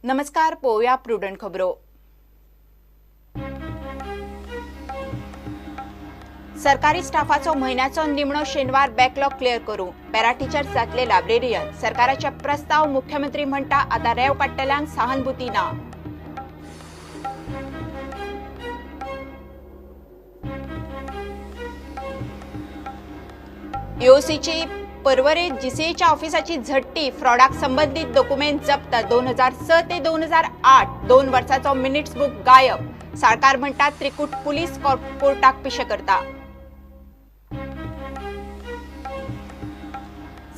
नमस्कार, पोवया प्रुडंट खबरो। सरकारी स्टाफाचो म्हयन्याचो निमणो शेनवार बॅकलॉग क्लियर करूं, पॅरा टिचर्स जातले लायब्रेरियन। सरकाराचे प्रस्ताव मुख्यमंत्री म्हणटा आतां रेव काडटल्यांक सहानुभूती ना। ईओसीची परवरे जीसीएच्या ऑफिसाची झडटी, फ्रॉडाक संबंधित डॉक्युमेंट जप्त। 2006 ते 2008 2 वर्षाचो मिनिट्स बुक गायब। सरकार म्हणटा त्रिकूट पुलीस कोर्टाक पिशे करता।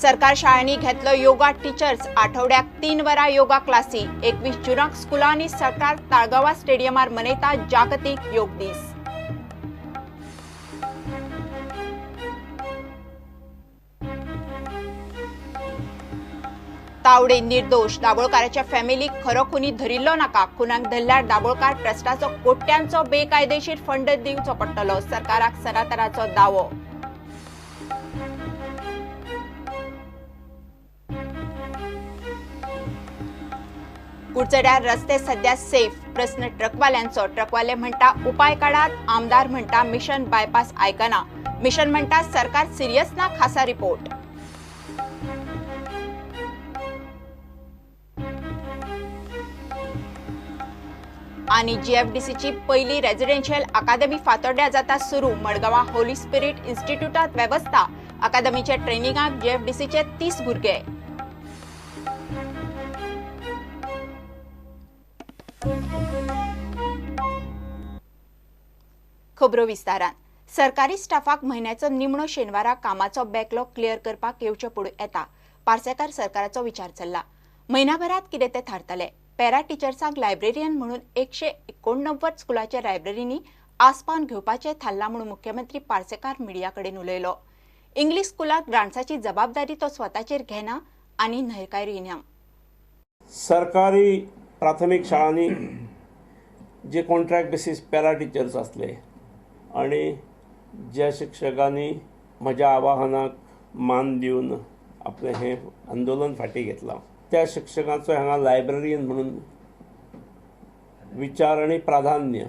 सरकार शाळांनी घेतलो योगा टिचर्स, आठवड्याक 3 वरां योगा क्लासी। 21 जूनाक स्कुलांनी सरकार ताळगांवा स्टेडियमार मनयता जागतीक योग दीस। तावडे निर्दोष, दाबोळकाराच्या फॅमिलीक खरो खुनी धरिल्लो नाका। खुनाक धरल्यार दाबोळकार ट्रस्टाचो कोट्यांचो बेकायदेशीर फंड दिवचो पडटलो, सरकाराक सनातनाचो दावो। कुडचड्यार रस्ते सध्या सेफ, प्रस्न ट्रकवाल्यांचो। ट्रकवाले म्हणटा उपाय काढात, आमदार म्हणटा मिशन बायपास आयकना। मिशन म्हणटा सरकार सिरियस ना, खासा रिपोर्ट। आणि जीएफडीसीची पहिली रेजिडेन्शियल अकादमी फातोड्ड्या जाता सुरू। मडगांवां होली स्पिरिट इन्स्टिट्यूटात वेवस्था। अकादमीच्या ट्रेनिंगाक जीएफडीसीचे 30 भुरगे। खबरो विस्तारान। सरकारी स्टाफाक म्हयन्याचो निमणो शेनवारा कामाचो बॅकलॉग क्लियर करपाक येवचे पडूं येता। पार्सेकार सरकाराचो विचार चल्ला। म्हयन्याभरात कितें तें थारतलें। पॅरा टिचर्सांक लायब्रेरियन म्हणून 189 स्कुलाच्या लायब्ररींनी आसपावन घेवपाचें थारलां म्हणून मुख्यमंत्री पार्सेकार मिडिया कडेन उलयलो। इंग्लीश स्कुलाक ग्रांट्साची जबाबदारी तो स्वताचेर घेना आनी न्हयकारूय ना। सरकारी प्राथमीक शाळांनी जे कॉन्ट्रॅक्ट बेसीस पॅरा टिचर्स आसले आनी ज्या शिक्षकांनी म्हज्या आवाहनाक मान दिवन आपलें हें आंदोलन फाटीं घेतलां त्या शिक्षकांचो हांगा लायब्ररीयन म्हणून विचार आनी प्राधान्य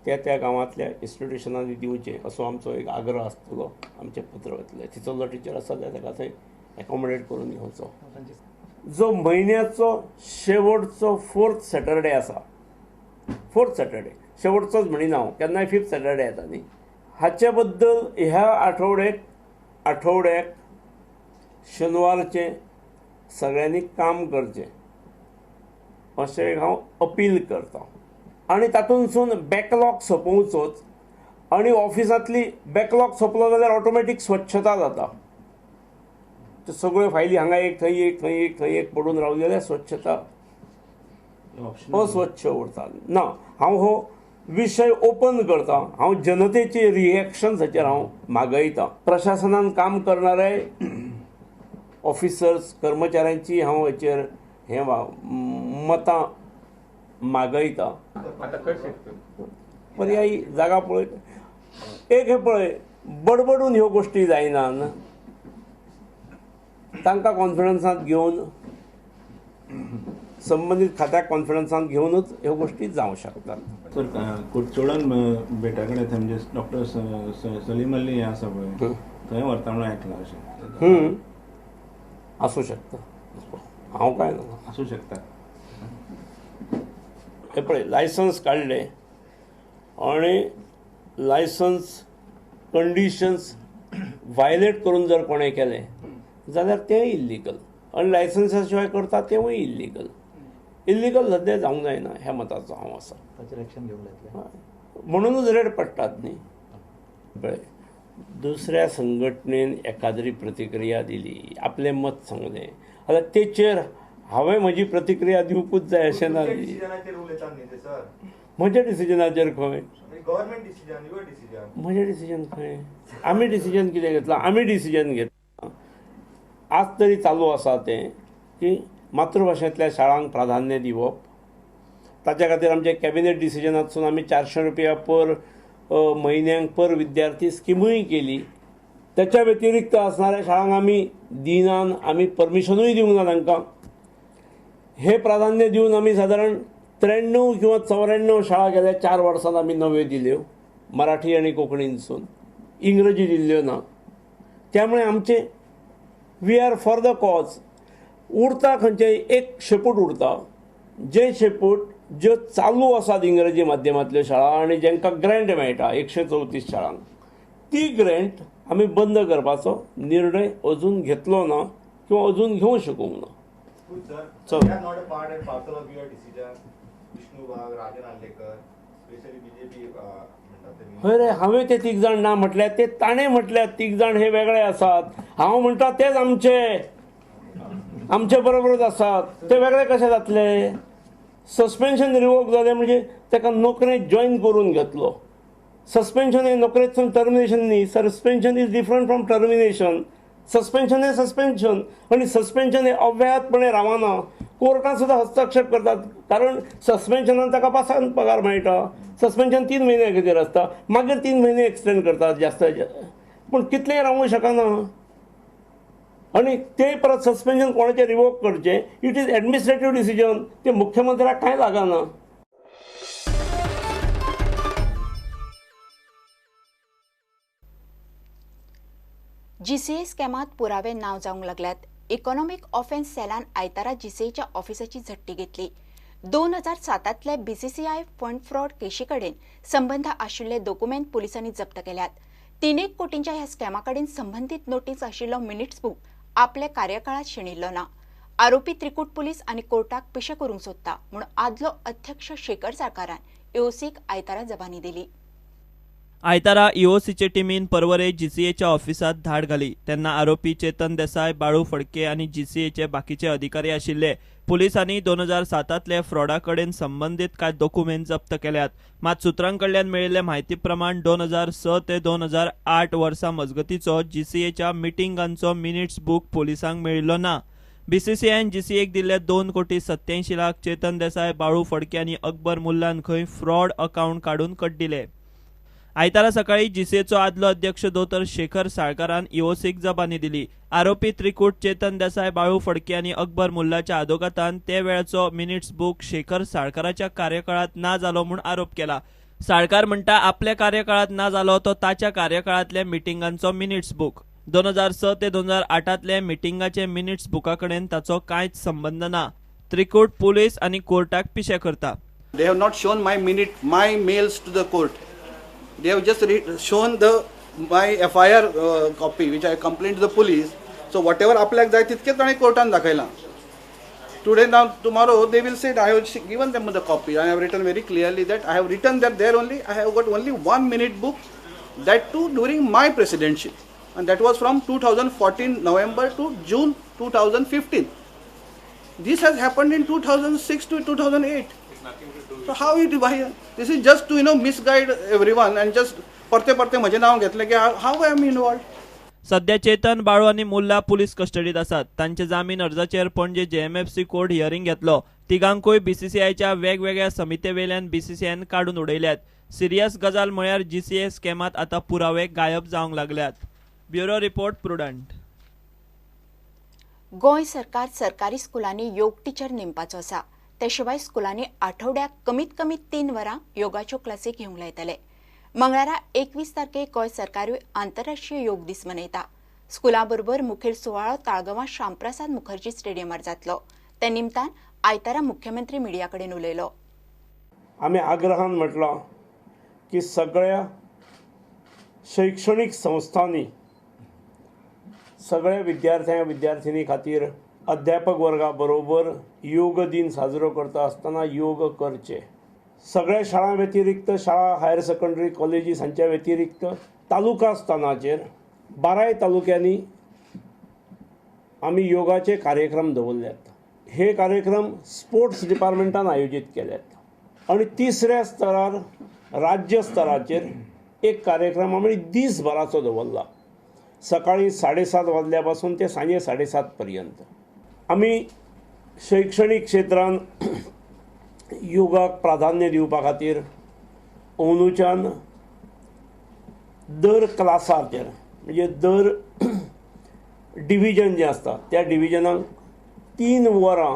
त्या त्या गांवांतल्या इन्स्टिट्युशनांनी दिवचें असो आमचो एक आग्रह आसतलो। आमचें पत्र वतलें, थितलो टिचर आसा जाल्यार ताका थंय एकोमोडेट करून घेवचो। जो म्हयन्याचो शेवटचो 4th Saturday आसा, 4th Saturday शेवटचोच म्हणिना हांव, केन्नाय 5th Saturday येता न्ही, हाचे बद्दल ह्या आठवड्याक शेनवारचें सगळ्यांनी काम करचें अशें हांव अपील करता। आनी तातूंतसून बॅकलॉग सोंपोवचोच आनी ऑफिसांतली बॅकलॉग सोंपलो जाल्यार ऑटोमॅटीक स्वच्छता जाता। त्यो सगळ्यो फायली हांगा एक थंय एक थंय एक थंय एक पडून रावली जाल्यार स्वच्छता अस्वच्छ उरता। ना, हांव हो विशय ओपन करता, हांव जनतेचे रिएक्शन्साचेर हांव मागयता। प्रशासनान काम करणारे ऑफिसर्स कर्मचाऱ्यांची हांव हेचेर हें मतां मागयता। पर्यायी जागा पळय, एक हें पळय, बडबडून ह्यो गोश्टी जायना, तांकां कॉन्फिडन्सांत घेवन संबंदीत खात्याक कॉन्फिडन्सांत घेवनूच ह्यो गोश्टी जावं शकतात। सर, कुडचोडान बेटा कडेन म्हणजे डॉक्टर सलीम अली हें आसा पळय, थंय व्हरता म्हणून आयकलां अशें। आसूं शकता, हांव काय ना, आसूं शकता। हे पळय, लायसन्स काडलें आनी लायसन्स कंडिशन्स वायलेट करून जर कोणें केलें जाल्यार तें इल्लिगल, आनी लायसन्सा शिवाय करता तेंवूय इल्लिगल। इल्लिगल धंदे जावंक जायना ह्या मताचो हांव आसा, म्हणूनच रेड पडटात न्ही। पळय, दुसऱ्या संघटनेन एकाद्री प्रतिक्रिया दिली, आपलें मत सांगलें, आतां तेचेर हांवें म्हजी प्रतिक्रिया दिवपूच जाय अशें ना। म्हज्या डिसिजनाचेर खंय म्हजें डिसिजन खंय, आमी डिसिजन कितें घेतलां, आमी डिसिजन घेतलां। आज तरी चालू आसा तें की मातृभाशेंतल्या शाळांक प्राधान्य दिवप, ताच्या खातीर आमचे कॅबिनेट डिसिजनांतसून आमी 400 रुपया पर म्हयन्यांक पर विद्यार्थी स्किमूय केली। त्याच्या व्यतिरिक्त असणाऱ्या शाळांक आमी दिनान, आमी परमिशनूय दिवंक ना तांकां। हे प्राधान्य दिवन आमी सादारण 93 किंवा 94 शाळा गेल्या 4 वर्सांत आमी नव्यो दिल्यो, मराठी आनी कोंकणीनसून, इंग्रजी दिल्ल्यो ना. त्यामुळे आमचे we are for the cause. उरता खंयचें एक शेपूट उरता, जें शेपूट ज्यो चालू आसात इंग्रजी माध्यमांतल्यो शाळा आनी जांकां ग्रँट मेळटा 134 शाळांक, ती ग्रँट आमी बंद करपाचो निर्णय अजून घेतलो ना किंवा अजून घेवंक शकूंक ना. हय रे, हांवें ते 3 जाण ना म्हटल्यार ते ताणें म्हटल्यार 3 जाण हे वेगळे आसात, हांव म्हणटा तेच आमचे आमचे बरोबरच आसात, ते वेगळे कशे जातले? सस्पेन्शन रिवोक जालें म्हणजे ताका नोकरेंत जॉयन करून घेतलो. सस्पेन्शन हें नोकरेंतसून टर्मिनेशन न्ही, suspension is different from termination. Suspension हें सस्पेन्शन आनी सस्पेन्शन हें अव्याहतपणे रावना, कोर्टान सुद्दां हस्तक्षेप करतात, कारण सस्पेन्शनान ताका पासान पगार मेळटा. सस्पेन्शन 3 म्हयन्या खातीर आसता, मागीर 3 म्हयने एक्सटेंड करतात जास्त, पूण कितलें रावूंक शकना. आनी ते परत सस्पेन्शन कोणाचें रिवोक करचें, it is administrative decision, ते मुख्यमंत्र्याक कांय लागना. जीसीए स्कॅमात पुरावे नाव जावंक लागल्यात. इकॉनॉमिक ऑफेन्स सेलान आयतारा जीसीएच्या ऑफिसाची झडटी घेतली. 2007तले बीसीसीआय फंड फ्रॉड केशी कडेन संबंद आशिल्ले दोकुमेंत पुलिसांनी जप्त केल्यात. 3 कोटींच्या ह्या स्कॅमा कडेन संबंदीत नोटीस आशिल्लो मिनिट्स बुक आपल्या कार्यकाळात शेणिल्लो ना. आरोपी त्रिकूट पुलीस आनी कोर्टाक पिशें करूंक सोदता म्हूण आदलो अध्यक्ष शेखर साळकारान ईओसीक आयतारा जबानी दिली. आयतारा ईओसीचे टिमीन परवरे जीसीएच्या ऑफिसात धाड घाली तेन्ना आरोपी चेतन देसाय, बाळू फडके आनी जीसीएचे बाकीचे अधिकारी आशिल्ले. पुलिसांनी 2007तले फ्रॉडा कडेन संबंदीत कांय दोकुमेंत जप्त केल्यात. मात सुत्रां कडल्यान मेळिल्ले म्हायती प्रमाण 2006 ते 2008 वर्सां मजगतीचो जीसीएच्या मिटिंगांचो मिनिट्स बुक पुलिसांक मेळिल्लो ना. बीसीसीआयन जीसीएक दिल्ले 2,87,00,000 चेतन देसाय, बाळू फडके आनी अकबर मुल्लान खंय फ्रॉड अकाउंट काडून कड्डिले. आयतारा सकाळी जीसीएचो आदलो अध्यक्ष दोतोर शेखर साळकारान ईओसीक जबानी दिली. आरोपी त्रिकूट, चेतन देसाय, बाळू फडके आनी अकबर मुल्लाच्या आदोगातान ते वेळचो मिनिट्स बुक शेखर साळकाराच्या कार्यकाळात ना जालो म्हूण आरोप केला. साळकार म्हणटा आपल्या कार्यकाळात ना जालो तो ताच्या कार्यकाळांतल्या मिटिंगांचो मिनिट्स बुक. 2006 ते 2008तले मिटिंगाचे मिनिट्स बुका कडेन ताचो कांयच संबंद ना. त्रिकूट पुलीस आनी कोर्टाक पिशें करता. They have not shown my minute, my mails to the court. They have just shown the my FIR copy which I complained to the police. So whatever आपल्याक जाय तितकेच ताणें कोर्टान दाखयलां. Today now tomorrow they will say I have given them the copy. I have written very clearly that I have written that there only I have got only 1 minute book, that too during my presidency, and that was from 2014 November to June 2015. This has happened in 2006 to 2008. So how it why this is just to you know misguide everyone and just परते परते म्हजें नांव घेतलें की how I am involved. सध्या चेतन, बाळू आनी मुल्ला police कस्टडीत आसात. तांचे जामीन अर्जाचेर पणजे जेएमएफसी कोर्ट हियरिंग घेतलो. तिगांकूय बीसीसीआयच्या वेगवेगळ्या समितेवेल्यान बीसीसीआयन काडून उडयल्यात. सिरियस गजाल म्हळ्यार जीसीए स्कॅमात आतां पुरावे गायब जावंक लागल्यात. Bureau report, Prudent. Goa सरकार सरकारी स्कुलांनी योग टिचर नेमपाचो आसा. ते शिवाय स्कुलांनी आठवड्याक कमीत कमी 3 वरां योगाच्यो क्लासी घेवंक लायतले. मंगळारा 21 तारखेक गोंय सरकारूय आंतरराष्ट्रीय योग दीस मनयता. स्कुलां बरोबर मुखेल सुवाळो ताळगांवां श्यामप्रसाद मुखर्जी स्टेडियमार जातलो. ते निमतान आयतारा मुख्यमंत्री मिडिया कडेन उलयलो. आमी आग्रहान म्हटलां की सगळ्या शैक्षणीक संस्थांनी सगळ्या विद्यार्थ्यां विद्यार्थिनी खातीर अध्यापक वर्गा बरोबर योग दिन साजरो करता आसतना योग करचे. सगळ्या शाळां व्यतिरिक्त, शाळा हायर सेकंडरी कॉलेजीस हांच्या व्यतिरिक्त तालुका स्थानाचेर 12 तालुक्यांनी आमी योगाचे कार्यक्रम दवरल्यात. हे कार्यक्रम स्पोर्ट्स डिपार्टमेंटान आयोजीत केल्यात. आनी तिसऱ्या स्तरार राज्य स्तराचेर एक कार्यक्रम आमी दीसभराचो दवरला. सकाळी 7:30 वाजल्या पासून ते सांजे 7:30 पर्यंत. आमी शैक्षणीक क्षेत्रान योगाक प्राधान्य दिवपा खातीर अंदूच्यान दर क्लासाचेर म्हणजे दर डिविजन जें आसता त्या डिविजनाक 3 वरां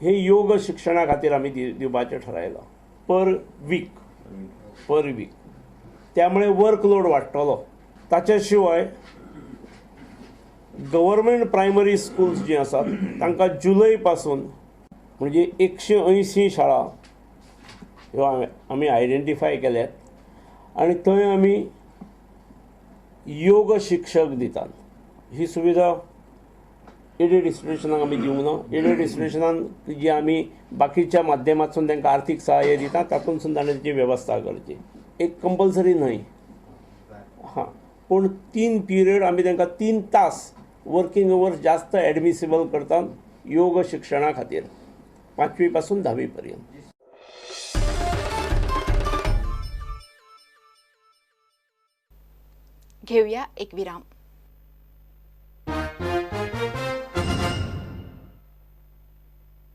हे योग शिक्षणा खातीर आमी दिवपाचें ठरायलां पर वीक पर वीक. त्यामुळे वर्कलोड वाडटलो. ताच्या शिवाय गव्हर्मेंट प्रायमरी स्कूल्स जीं आसात तांकां जुलय पासून म्हणजे 180 शाळा ह्यो आमी आयडेंटिफाय केल्यात आनी थंय आमी योग शिक्षक दितात. ही सुविधा एडेड इन्स्टिट्युशनाक आमी दिवंक ना. एडेड इन्स्टिट्युशनान जी आमी बाकीच्या माध्यमांतसून तांकां आर्थीक सहाय्य दिता तातूंतसून ताणें ताची वेवस्था करची. एक कंपल्सरी न्हय हां, पूण 3 पिरियड आमी तांकां 3 तास वर्किंग अवर्स जास्त एडमिसिबल करतात योग शिक्षणा खातीर 5वी पासून 10वी पर्यंत. घेऊया एक विराम.